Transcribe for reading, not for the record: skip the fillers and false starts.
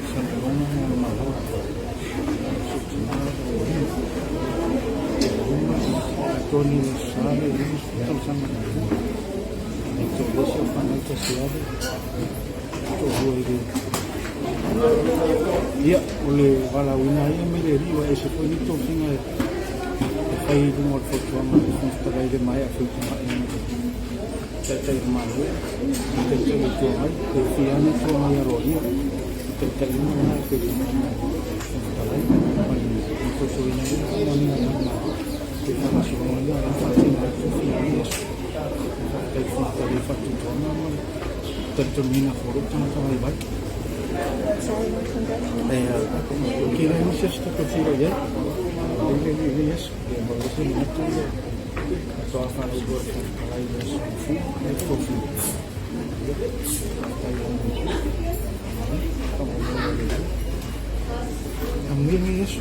Salelologa ma le Malo. Si ou tina ua atoa nei i le Aso Sa le 50 tausaga muamua. E toalua si au fanau, tasi ave, toalua i le. Ia, o le valaauina ai mai le Alii, ua ese foi nei tofiga e fai i luga o le fautuaga a le Fofoga Fetalai i le maea feutagai ma le Taitai o le Malo, le Taitai o le Itu Agai, pe fia lava ni Itu Agai aloaia, o Taitai uma na e feutagai ma le Fofoga Fetalai ma le fautuaina ai le faamaoniga mai le Malo. Le faagasologa lea o la e faatino ai tofiga i lenei aso. Faafetai i le Fofoga Fetalai i le faatuatuaga ma le talitonuina foi o lou tagata vaivai. Ok, leai nisi aso tatou te feiloai ai i lenei aso. Ma le manatu faatoa faalauiloa e le Fofoga Fetalai i le aso Gafua le tofiga. Ia, faafetai i lau faamoemoe i le Atua. Amuia lenei aso.